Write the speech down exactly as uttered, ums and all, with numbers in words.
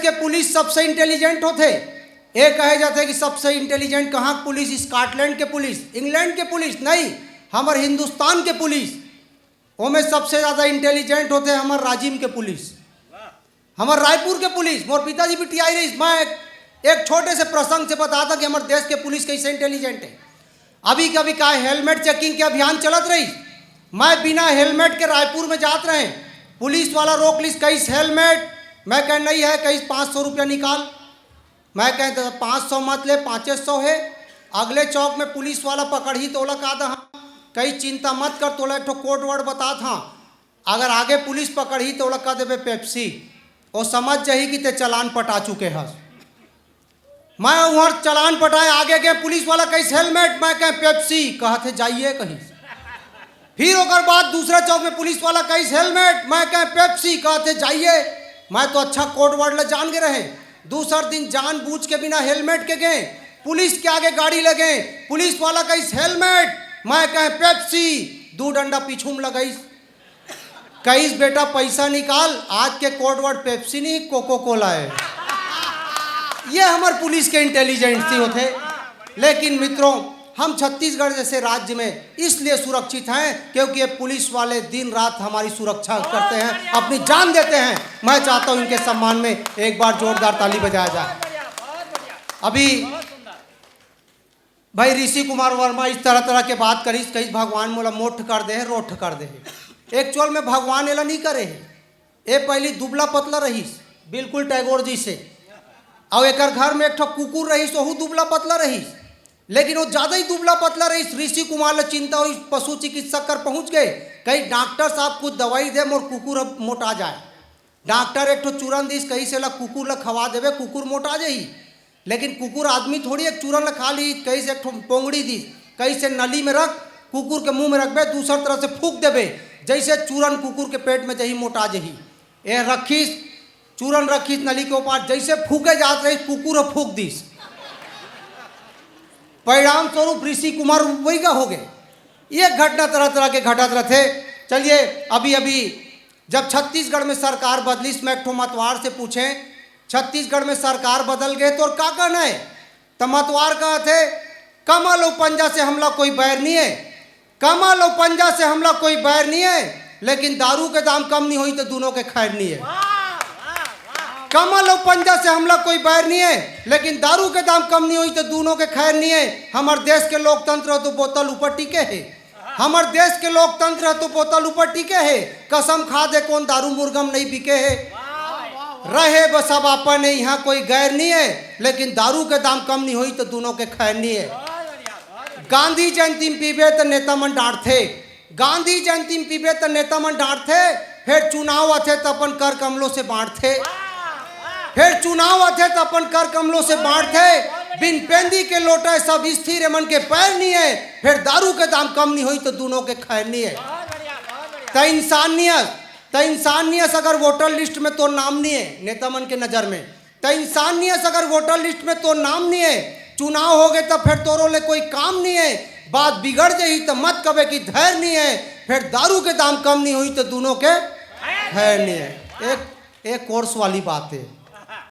के पुलिस सबसे इंटेलिजेंट होथे। ये कहे जाथे कि सबसे इंटेलिजेंट कहाँ के पुलिस? स्कॉटलैंड के पुलिस, इंग्लैंड के पुलिस नहीं, हमर हिंदुस्तान के पुलिस। ओमे सबसे ज्यादा इंटेलिजेंट होथे हमर राजिम के पुलिस, हमर रायपुर के पुलिस। मोर पिताजी भी टीआई रहिस। मैं एक, एक छोटे से प्रसंग से बताथंव कि हमर देश के पुलिस कैसे इंटेलिजेंट है। अभी कभी का हेलमेट चेकिंग के अभियान चलत रहिस, मैं बिना हेलमेट के रायपुर में जात रहेंव, पुलिस वाला रोक लिस, कहिस हेलमेट, मैं कहेंव नहीं है, कहिस पाँच सौ रुपया निकाल। मैं कहेंव तो पाँच सौ मत ले, पाँचे सौ हे। अगले चौक में पुलिस वाला पकड़ही त ओला का दहा, कहिस चिंता मत कर, तोला एक ठो कोड वर्ड बताथंव, अगर आगे पुलिस पकड़ही त ओला कह देबे पेप्सी, वो समझ जाही कि ते चालान पटा चुके हस। मैं उहर चालान पटाए आगे गेंव, पुलिस वाला कहिस हेलमेट, मैं कहेंव पेप्सी, कहत हे जाइए कहिस। फिर ओकर बाद दूसरा चौक में पुलिस वाला कहिस हेलमेट, मैं कहेंव पेप्सी, कहत हे जाइए। मैं तो अच्छा कोड वर्ड ला जान गे रहेंव। दूसर दिन जानबूझ के बिना हेलमेट के गेंव, पुलिस के आगे गाड़ी ले गेंव, पुलिस वाला कहिस हेलमेट, मैं कहेंव पेप्सी, दू डंडा पीछू में लगाइस। कहिस बेटा पैसा निकाल, आज के कोड वर्ड पेप्सी नहीं, कोको कोला है। ये हमर पुलिस के इंटेलिजेंसी होथे। लेकिन मित्रों, हम छत्तीसगढ़ जैसे राज्य में इसलिए सुरक्षित हैं क्योंकि ये पुलिस वाले दिन रात हमारी सुरक्षा करते हैं, अपनी जान देते हैं। मैं चाहता हूं इनके सम्मान में एक बार जोरदार ताली बजाया जाए। अभी भाई ऋषि कुमार वर्मा इस तरह तरह के बात करिस, कहिस भगवान मोला मोठ कर दे हे, रोठ कर दे हे। एक्चुअल में भगवान एला नहीं करे हे। ए पहली दुबला पतला रहिस, बिल्कुल टैगोर जैसे। अउ एकर घर में एक ठो कुकुर रहिस, ओहू दुबला पतला रहिस। लेकिन वो ज्यादा ही दुबला पतला रहिस, ऋषि कुमार ला चिंता होइस, पशु चिकित्सक कर पहुंच गे, कहिस डॉक्टर साहब कुछ दवाई दे, मोर कुकुर अब मोटा जाए। डॉक्टर एक ठो चूरन दिस, कहिस एला कुकुर ला खवा देबे, कुकुर मोटा जाही। लेकिन कुकुर आदमी थोड़ी एक चूरन ला खा ली, कहिस एक ठो पोंगड़ी दिस, कहिस ए नली में रख, कुकुर के मुंह में रखबे, दूसर तरफ से फूंक देबे, जैसे चूरन कुकुर के पेट में जाही, मोटा जाही। ए रखिस, चूरन रखिस नली के ओपार, जैसे फूंके जात रहिस, कुकुर ह फूंक दिस। परिणाम स्वरूप ऋषि कुमार वही का हो गए। ये घटना तरह तरह के घटत रहथे। चलिए, अभी अभी जब छत्तीसगढ़ में सरकार बदलिस, मैं एक ठो मतवार से पूछेंव, छत्तीसगढ़ में सरकार बदल गे, तोर का कहना हे? त मतवार कहत हे, कमल अउ पंजा से हमला कोई बैर नहीं है, कमल अउ पंजा से हमला कोई बैर नहीं है, लेकिन दारू के दाम कम नहीं होही त दूनों के खैर नहीं है। कमल अउ पंजा से हमला कोई बैर नहीं है, लेकिन दारू के दाम कम नहीं होही त दूनों के खैर नहीं है। हमर देश के लोकतंत्र तो बोतल ऊपर टिके हे, हमर देश के लोकतंत्र तो बोतल ऊपर टिके हे। कसम खा दे कोन दारू मुर्गा म नहीं बिके हे। रहे बर सब अपन हे, इहाँ कोई गैर नहीं है, लेकिन दारू के दाम कम नहीं होही त दूनों के खैर नहीं है। गांधी जयंती में पीबे त नेता मन डांटथे, गांधी जयंती में पीबे त नेता मन डांटथे, फेर चुनाव आथे त अपन कर कमलों से बांटथे, फेर चुनाव आथे त अपन कर कमलों से बांटथे। बिन पेंदी के लोटा सब स्थिर, एमन के पैर नहीं है, फेर दारू के दाम कम नहीं होही त दूनों के खैर नहीं है। त इंसानियत, त इंसानियत अगर वोटर लिस्ट में तोर नाम नहीं है, नेता मन के नजर में, त इंसानियत अगर वोटर लिस्ट में तोर नाम नहीं है, चुनाव हो गए त फेर तोरो ले कोई काम नहीं है, बात बिगड़ जाही त मत कबे कि धैर नहीं है, फेर दारू के दाम कम नहीं होही त दूनों के खैर नहीं है। एक, एक कोर्स वाली बात है।